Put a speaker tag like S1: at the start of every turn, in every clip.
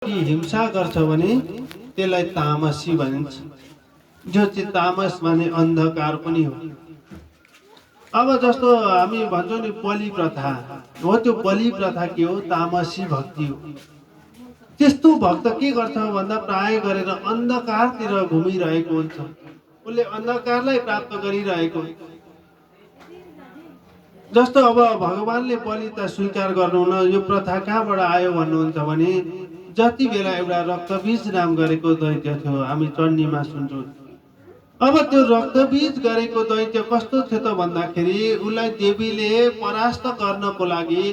S1: कि हिंसा गर्छ भने त्यसलाई तामसी भनिन्छ। जो चाहिँ तामस माने अन्धकार पनि हो। अब जस्तो हामी भन्छौँ नि बलि प्रथा हो, त्यो बलि प्रथा के हो? तामसी भक्ति हो। त्यस्तो भक्त के गर्छ भन्दा प्राय गरेर अन्धकारतिर घुमिरहेको हुन्छ, उसले अन्धकारलाई प्राप्त गरिरहेको हुन्छ। जस्तो अब भगवानले बलि त स्वीकार गर्नुहुन्न, यो प्रथा कहाँबाट आयो भन्नुहुन्छ भने जति बेला एउटा रक्तबीज नाम गरेको दैत्य थियो, हामी चण्डीमा सुन्छौँ। अब त्यो रक्तबीज गरेको दैत्य कस्तो थियो त भन्दाखेरि उसलाई देवीले परास्त गर्नको लागि,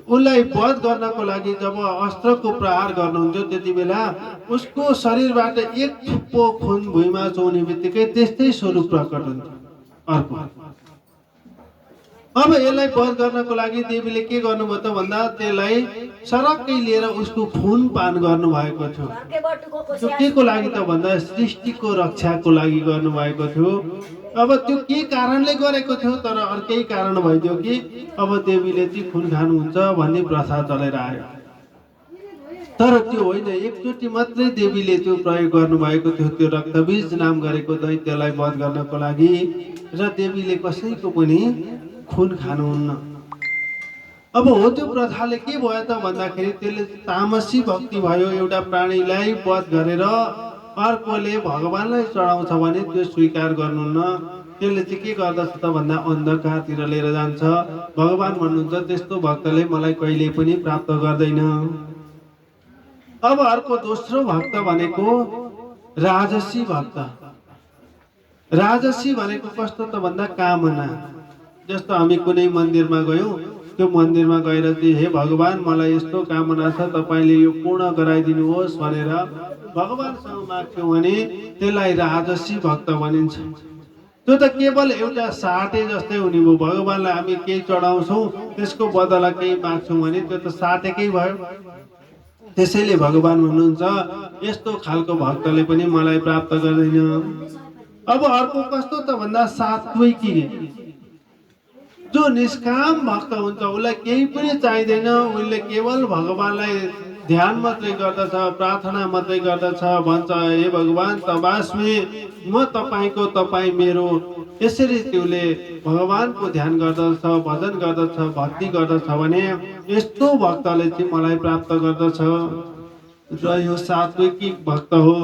S1: उसलाई वध गर्नको लागि जब अस्त्रको प्रहार गर्नुहुन्थ्यो त्यति बेला उसको शरीरबाट एक थुप्पो खुन भुइँमा चौने बित्तिकै त्यस्तै स्वरूप प्रकट हुन्थ्यो अर्को। अब यसलाई वध गर्नको लागि देवीले के गर्नुभयो त भन्दा त्यसलाई सरक्कै लिएर उसको खुन पान गर्नुभएको थियो। त्यो के को लागि त भन्दा सृष्टिको रक्षाको लागि गर्नुभएको थियो। अब त्यो के कारणले गरेको थियो, तर अर्कै कारण भइदियो कि अब देवीले चाहिँ खुन खानुहुन्छ भन्ने प्रथा चलेर आयो। तर त्यो होइन, एकचोटि मात्रै देवीले त्यो प्रयोग गर्नुभएको थियो, त्यो रक्तबीज नाम गरेको दैत्यलाई वध गर्नको लागि। र देवीले कसैको पनि खुन खानुहुन्न। अब हो त्यो प्रथाले के भयो त भन्दाखेरि त्यसले तामसी भक्ति भयो। एउटा प्राणीलाई वध गरेर अर्कोले भगवानलाई चढाउँछ भने त्यो स्वीकार गर्नुहुन्न। त्यसले चाहिँ के गर्दछ त भन्दा अन्धकारतिर लिएर जान्छ। भगवान भन्नुहुन्छ त्यस्तो भक्तले मलाई कहिले पनि प्राप्त गर्दैन। अब अर्को दोस्रो भक्त भनेको राजसी भक्त। राजसी भनेको कस्तो त भन्दा कामना। जस्तो हामी कुनै मन्दिरमा गयौँ, त्यो मन्दिरमा गएर चाहिँ हे भगवान मलाई यस्तो कामना छ, तपाईँले यो पूर्ण गराइदिनुहोस् भनेर भगवानसँग माग्छौँ भने त्यसलाई राजसी भक्त भनिन्छ। त्यो त केवल एउटा साटे जस्तै हुने भयो। भगवानलाई हामी केही चढाउँछौँ, त्यसको बदला केही माग्छौँ भने त्यो त साटेकै भयो। त्यसैले भगवान भन्नुहुन्छ यस्तो खालको भक्तले पनि मलाई प्राप्त गर्दैन। अब अर्को कस्तो त भन्दा सात्विकी, जो निष्काम भक्त हुन्छ, उसलाई केही पनि चाहिँदैन, उसले केवल भगवानलाई ध्यान मात्रै गर्दछ, प्रार्थना मात्रै गर्दछ। भन्छ हे भगवान तबास्मी, म तपाईँको, तपाईँ मेरो। यसरी त्यसले भगवानको ध्यान गर्दछ, भजन गर्दछ, भक्ति गर्दछ भने यस्तो भक्तले चाहिँ मलाई प्राप्त गर्दछ। र यो सात्विकी भक्त हो।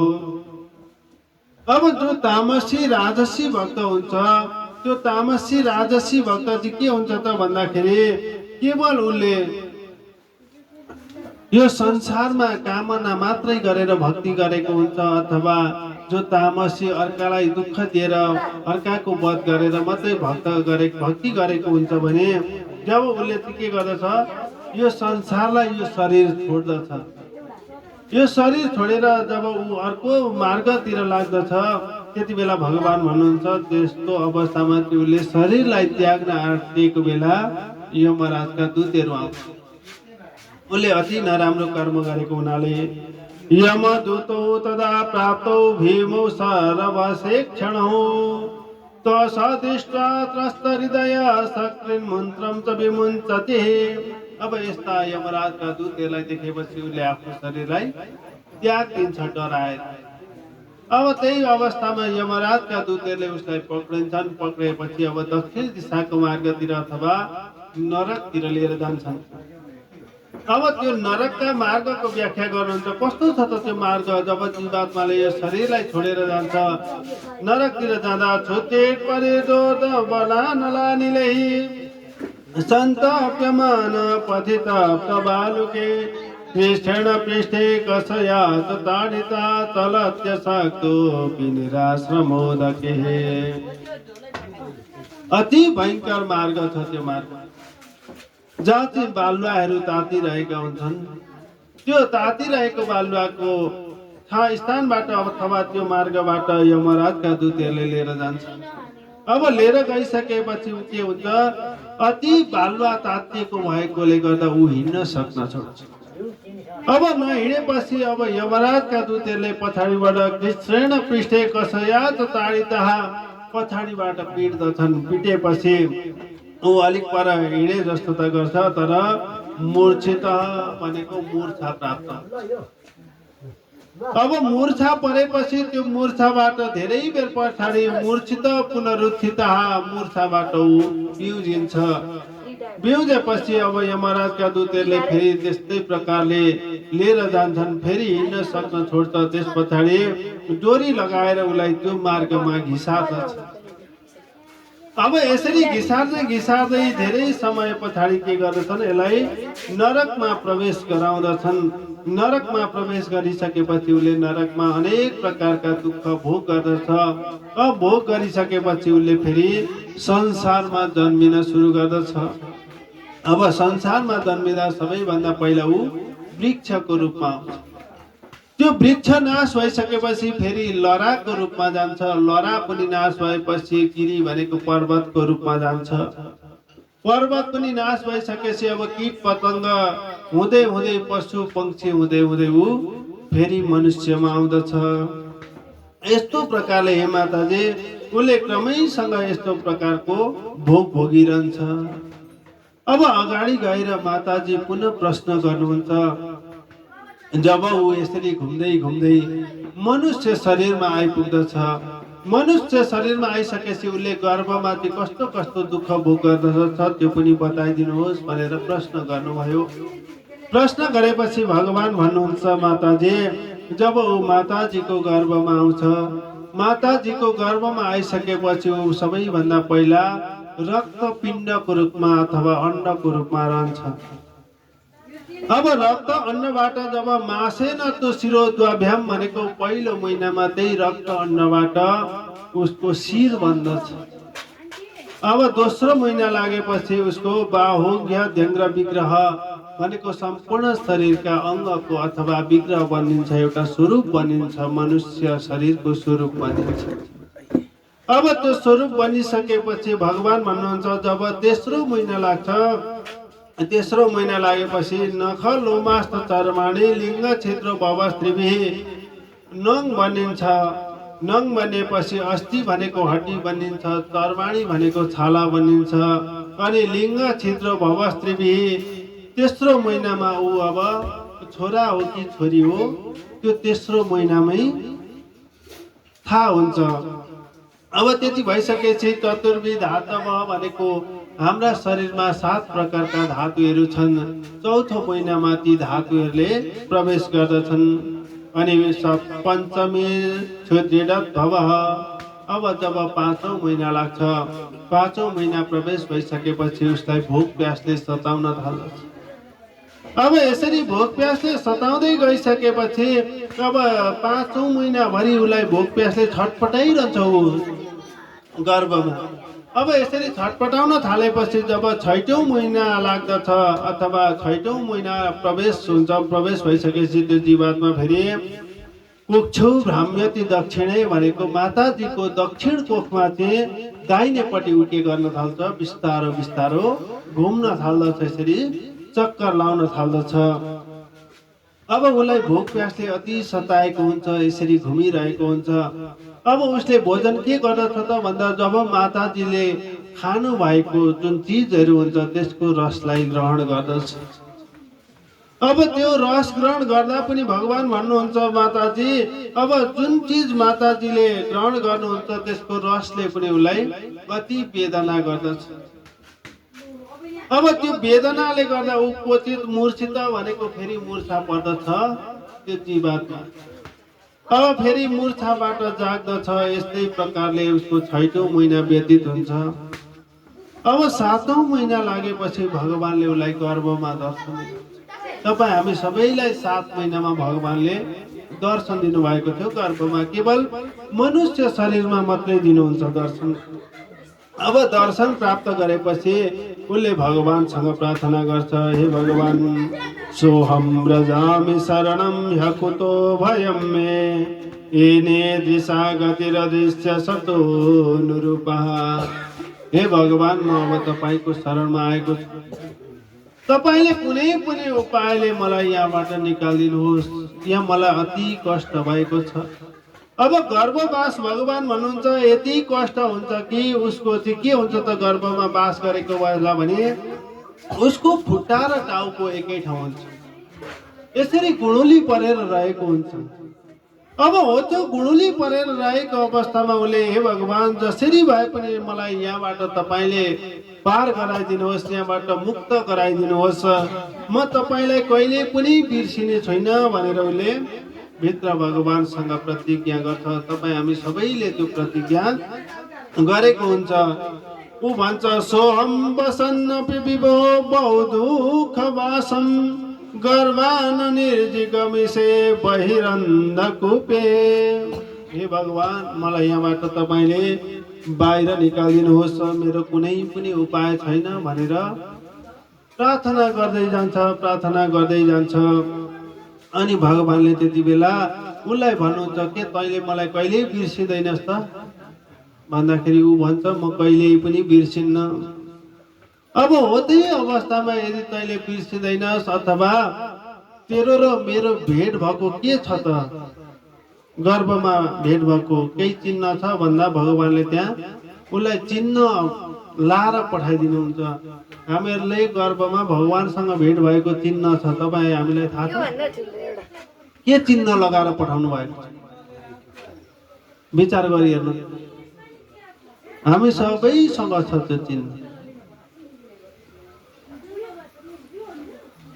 S1: अब जो तामसी राजसी भक्त हुन्छ, त्यो तामसी राजसी भक्त चाहिँ के हुन्छ त भन्दाखेरि केवल उसले यो संसारमा कामना मात्रै गरेर भक्ति गरेको हुन्छ। अथवा जो तामसी अर्कालाई दुःख दिएर अर्काको वध गरेर मात्रै भक्ति गरेको हुन्छ भने जब उसले चाहिँ के गर्दछ, यो संसारलाई, यो शरीर छोड्दछ। यो शरीर छोडेर जब ऊ अर्को मार्गतिर लाग्दछ त्यति बेला भगवान भन्नुहुन्छ त्यस्तो अवस्थामा उसले शरीरलाई त्याग्न आँटेको बेला यमराजका दूतहरू आउँछ। उसले अति नराम्रो कर्म गरेको हुनाले यमदूतो तदा प्राप्तौ भीमौ सर्वसेक्षणौ तसदृष्ट्वा त्रस्त हृदय सक्रिन मन्त्रम च विमुञ्चति। अब यस्ता यमराजका दूतहरूलाई देखेपछि उसले आफ्नो शरीरलाई त्याग दिन्छ डराएर। अब त्यही अवस्थामा यमराजका दूतहरूले उसलाई पक्रिन्छन्। पक्रेपछि अब दक्षिण दिशाको मार्गतिर अथवा नरकतिर लिएर जान्छन्। अब त्यो नरकका मार्गको व्याख्या गर्नुहुन्छ कस्तो छ त त्यो मार्ग। जब जीवात्माले यो शरीरलाई छोडेर जान्छ नरकतिर जाँदा छुतेट परे दोद बला नलानिलै सन्तप्यमान पथित प्रबालुके पृष्ठेण पृष्ठे कसया ताडिता तलत्य सक्तो विनिराश्रमोदके। अति भयंकर मार्ग छ त्यो मार्ग, जहाँ चाहिँ बालुवाहरू तातिरहेका हुन्छन्। त्यो तातिरहेको बालुवाको स्थानबाट अथवा त्यो मार्गबाट यमराजका दूतहरूले लिएर जान्छ। अब लिएर गइसकेपछि के हुन्छ, अति बालुवा तातिएको भएकोले गर्दा ऊ हिँड्न सक्न छोड्छ। अब नहिँडेपछि अब यमराजका दूतहरूले पछाडिबाट कृष्ण पृष्ठे कसयात ताडिता, पछाडिबाट पिट्दछन्। पिटेपछि ऊ अलिक पर हिँडे जस्तो त गर्छ, तर मूर्छित भनेको मूर्छा प्राप्त हुन्छ। अब मूर्छा परेपछि त्यो मूर्छाबाट धेरै बेर पछाडि मूर्छित पुनरुत्थित मूर्छाबाट ऊ बिउजिन्छ। बिउजेपछि अब यमराजका दूतहरूले फेरि त्यस्तै प्रकारले लिएर जान्छन्, फेरि हिँड्न सक्न छोड्छ। त्यस पछाडि डोरी लगाएर उसलाई त्यो मार्गमा घिसार्दछ। अब यसरी घिसार्दै धेरै समय पछाडि के गर्दछन्, यसलाई नरकमा प्रवेश गराउँदछन्। नरकमा प्रवेश गरिसकेपछि उसले नरकमा अनेक प्रकारका दुःख भोग गर्दछ। अब भोग गरिसकेपछि उसले फेरि संसारमा जन्मिन सुरु गर्दछ। अब संसारमा जन्मिँदा सबैभन्दा पहिला ऊ वृक्षको रूपमा आउँछ। त्यो वृक्ष नाश भइसकेपछि फेरि लराको रूपमा जान्छ। लरा पनि नाश भएपछि गिरी भनेको पर्वतको रूपमा जान्छ। पर्वत पनि नाश भइसकेपछि अब कीट पतंग हुँदै हुँदै पशु पंक्षी हुँदै हुँदै ऊ फेरि मनुष्यमा आउँदछ। यस्तो प्रकारले हे माताजी उसले क्रमैसँग यस्तो प्रकारको भोग भोगिरहन्छ। अब अगाडि गएर माताजी पुनः प्रश्न गर्नुहुन्छ। जब ऊ यसरी घुम्दै घुम्दै मनुष्य शरीरमा आइपुग्दछ, मनुष्य शरीरमा आइसकेपछि उसले गर्भमा चाहिँ कस्तो कस्तो दुःख भोग गर्दछ त्यो पनि बताइदिनुहोस् भनेर प्रश्न गर्नुभयो। प्रश्न गरेपछि भगवान भन्नुहुन्छ, माताजी जब ऊ माताजीको गर्भमा आउँछ, माताजीको गर्भमा आइसकेपछि ऊ सबैभन्दा पहिला रक्तपिण्डको रूपमा अथवा अण्डको रूपमा रहन्छ। अब रक्त अन्नबाट जब मासेन त्यो शिरोद्वाभ्याम भनेको पहिलो महिनामा त्यही रक्त अन्नबाट उसको शिर बन्दछ। अब दोस्रो महिना लागेपछि उसको बाहुग्य ध्यङ्ग्र विग्रह भनेको सम्पूर्ण शरीरका अङ्गको अथवा विग्रह बनिन्छ, एउटा स्वरूप बनिन्छ, मनुष्य शरीरको स्वरूप बनिन्छ। अब त्यो स्वरूप बनिसकेपछि भगवान भन्नुहुन्छ जब तेस्रो महिना लाग्छ, तेस्रो महिना लागेपछि नख लोमास्त चर्माणी लिङ्ग क्षेत्र भवस्त्रीभि नङ बनिन्छ। नङ बनेपछि अस्थि भनेको हड्डी बनिन्छ, चर्माणी भनेको छाला बनिन्छ अनि लिङ्ग क्षेत्र भवस्त्रीभि। तेस्रो महिनामा ऊ अब छोरा हो कि छोरी हो त्यो तेस्रो महिनामै थाहा हुन्छ। अब त्यति भइसकेपछि चतुर्विध धातव भनेको हाम्रा शरीरमा 7 प्रकारका धातुहरू छन्। चौथो महिनामा ती धातुहरूले प्रवेश गर्दछन् अनि पञ्चमी क्षुद्रिडत भवः। अब जब 5औं महिना लाग्छ, 5औं महिना प्रवेश भइसकेपछि उसलाई भोक प्यासले सताउन थाल्दछ। अब यसरी भोक प्यासले सताउँदै गइसकेपछि अब 5औं महिनाभरि उसलाई भोक प्यासले छटपटाइरहन्छ ऊ गर्भमा। अब यसरी छटपटाउन थालेपछि जब 6औं महिना लाग्दछ अथवा 6औं महिना प्रवेश हुन्छ, प्रवेश भइसकेपछि त्यो जीवात्मा फेरि कुक्षु भ्राम्यति दक्षिणै भनेको माताजीको दक्षिण कोखमा चाहिँ दाहिनेपट्टि उके गर्न थाल्छ। बिस्तारो बिस्तारो घुम्न थाल्दछ, यसरी चक्कर लाउन थाल्दछ। अब उसलाई भोक प्यासले अति सताएको हुन्छ, यसरी घुमिरहेको हुन्छ। अब उसले भोजन के गर्दछ त भन्दा जब माताजीले खानु भएको जुन चिजहरू हुन्छ त्यसको रसलाई ग्रहण गर्दछ। अब त्यो रस ग्रहण गर्दा पनि भगवान भन्नुहुन्छ माताजी अब जुन चिज माताजीले ग्रहण गर्नुहुन्छ त्यसको रसले पनि उसलाई अति वेदना गर्दछ। अब त्यो वेदनाले गर्दा ऊ क्वचित मूर्छित भनेको फेरि मूर्छा पर्दछ त्यो जीवात्मा। अब फेरि मूर्छाबाट जाग्दछ। यस्तै प्रकारले उसको 6औं महिना व्यतीत हुन्छ। अब 7औं महिना लागेपछि भगवानले उसलाई गर्भमा दर्शन दिनुहुन्छ। तपाईँ हामी सबैलाई 7 महिनामा भगवानले दर्शन दिनुभएको थियो। गर्भमा केवल मनुष्य शरीरमा मात्रै दिनुहुन्छ दर्शन। अब दर्शन प्राप्त गरेपछि उसले भगवानसँग प्रार्थना गर्छ, हे भगवान सोहम व्रजामि शरणम ह्यकुतो भयम मे येने दिशा गतिरदृश्य सतो अनुरूपः। हे भगवान म अब तपाईँको शरणमा आएको छु। तपाईँले कुनै पनि उपायले मलाई यहाँबाट निकालिदिनुहोस्, यहाँ मलाई अति कष्ट भएको छ। अब गर्भवास भगवान भन्नुहुन्छ यति कष्ट हुन्छ कि उसको चाहिँ के हुन्छ त गर्भमा वास गरेको बेला भने उसको खुट्टा र टाउको एकै ठाउँ हुन्छ। यसरी गुणुली परेर रहेको हुन्छ। अब हो त्यो गुणुली परेर रहेको अवस्थामा उसले हे भगवान जसरी भए पनि मलाई यहाँबाट तपाईँले पार गराइदिनुहोस्, यहाँबाट मुक्त गराइदिनुहोस्, म तपाईँलाई कहिले पनि बिर्सिने छैन भनेर उसले भित्र भगवानसँग प्रतिज्ञा गर्छ। तपाईँ हामी सबैले त्यो प्रतिज्ञा गरेको हुन्छ। ऊ भन्छ सोहम वसन्नपि विभो बहु दुःख वासम गर्वान निर्जिगमिसे बहिरन्ध कुपे। हे भगवान मलाई यहाँबाट तपाईँले बाहिर निकालिदिनुहोस्, मेरो कुनै पनि उपाय छैन भनेर प्रार्थना गर्दै जान्छ, प्रार्थना गर्दै जान्छ। अनि भगवानले त्यति बेला उसलाई भन्नुहुन्छ के तैँले मलाई कहिल्यै बिर्सिँदैनस् त भन्दाखेरि ऊ भन्छ म कहिल्यै पनि बिर्सिन्न। अब हो त्यही अवस्थामा यदि तैँले बिर्सिँदैनस् अथवा तेरो र मेरो भेट भएको के छ त, गर्भमा भेट भएको केही चिन्ह छ भन्दा भगवानले त्यहाँ उसलाई चिन्ह लाएर पठाइदिनुहुन्छ। हामीहरूले गर्भमा भगवानसँग भेट भएको चिन्ह छ, तपाईँ हामीलाई थाहा छ के चिन्ह लगाएर पठाउनु भएको छ? विचार गरी हेर्नु, हामी सबैसँग छ त्यो चिन्ह।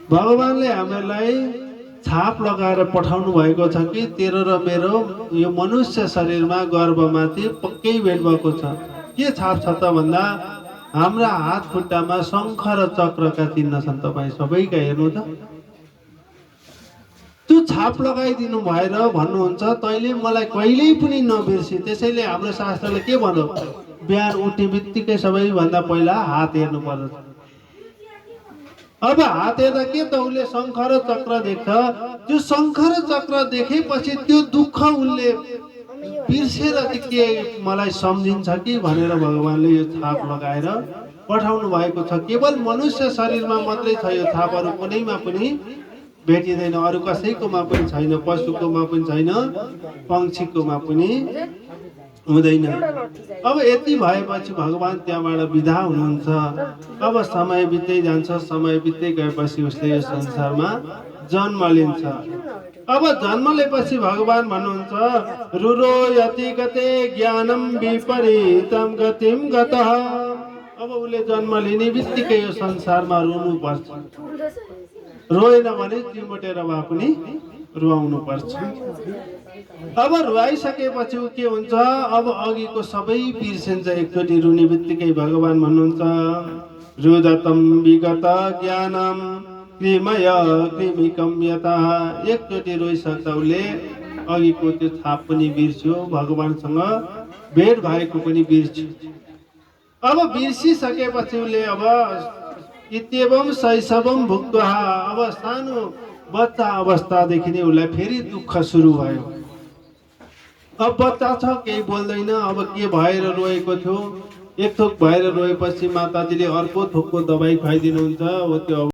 S1: भगवानले हामीलाई छाप लगाएर पठाउनु भएको छ कि तेरो र मेरो यो मनुष्य शरीरमा गर्भमाथि पक्कै भेट भएको छ। के छाप छ त भन्दा हाम्रा हात खुट्टामा शङ्ख र चक्रका चिन्ह छन्। तपाईँ सबैका हेर्नु त, त्यो छाप लगाइदिनु भएर भन्नुहुन्छ तैँले मलाई कहिल्यै पनि नबिर्सी। त्यसैले हाम्रो शास्त्रले के भन्यो, बिहान उठ्ने बित्तिकै सबैभन्दा पहिला हात हेर्नु पर्दछ। अब हात हेर्दा के त उसले शङ्ख र चक्र देख्छ। त्यो शङ्ख र चक्र देखेपछि त्यो दुःख उसले बिर्सेर के मलाई सम्झिन्छ कि भनेर भगवानले यो छाप लगाएर पठाउनु भएको छ। केवल मनुष्य शरीरमा मात्रै छ यो छाप, अरू कुनैमा पनि भेटिँदैन, अरू कसैकोमा पनि छैन, पशुकोमा पनि छैन, पक्षीकोमा पनि हुँदैन। अब यति भएपछि भगवान त्यहाँबाट बिदा हुनुहुन्छ। अब समय बित्दै जान्छ, समय बित्दै गएपछि उसले यो संसारमा जन्म लिन्छ। अब जन्म लिएपछि भगवान भन्नुहुन्छ रुरो यति गते ज्ञानम विपरीतम गतिम गतः। अब उसले जन्म लिने बित्तिकै यो संसारमा रुनु पर्छ, रोएन भने चिमोटेर भए पनि रुवाउनु पर्छ। अब रुवाइसकेपछि के हुन्छ, अब अघिको सबै बिर्सिन्छ। एकचोटि रुने बित्तिकै भगवान भन्नुहुन्छ रुदतम विगत ज्ञानम कृमय कृमिकम यता। एकचोटि रोइसक्दा उसले अघिको त्यो छाप पनि बिर्स्यो, भगवानसँग भेट भएको पनि बिर्स्यो। अब बिर्सिसकेपछि उसले अब इत्येवम शैशवम भुक्त्वा, अब सानो बच्चा अवस्थादेखि नै उसलाई फेरि दुःख सुरु भयो। अब बच्चा छ, केही बोल्दैन, अब के भएर रोएको थियो, एक थोक भएर रोएपछि माताजीले अर्को थोकको दबाई खुवाइदिनुहुन्छ। हो त्यो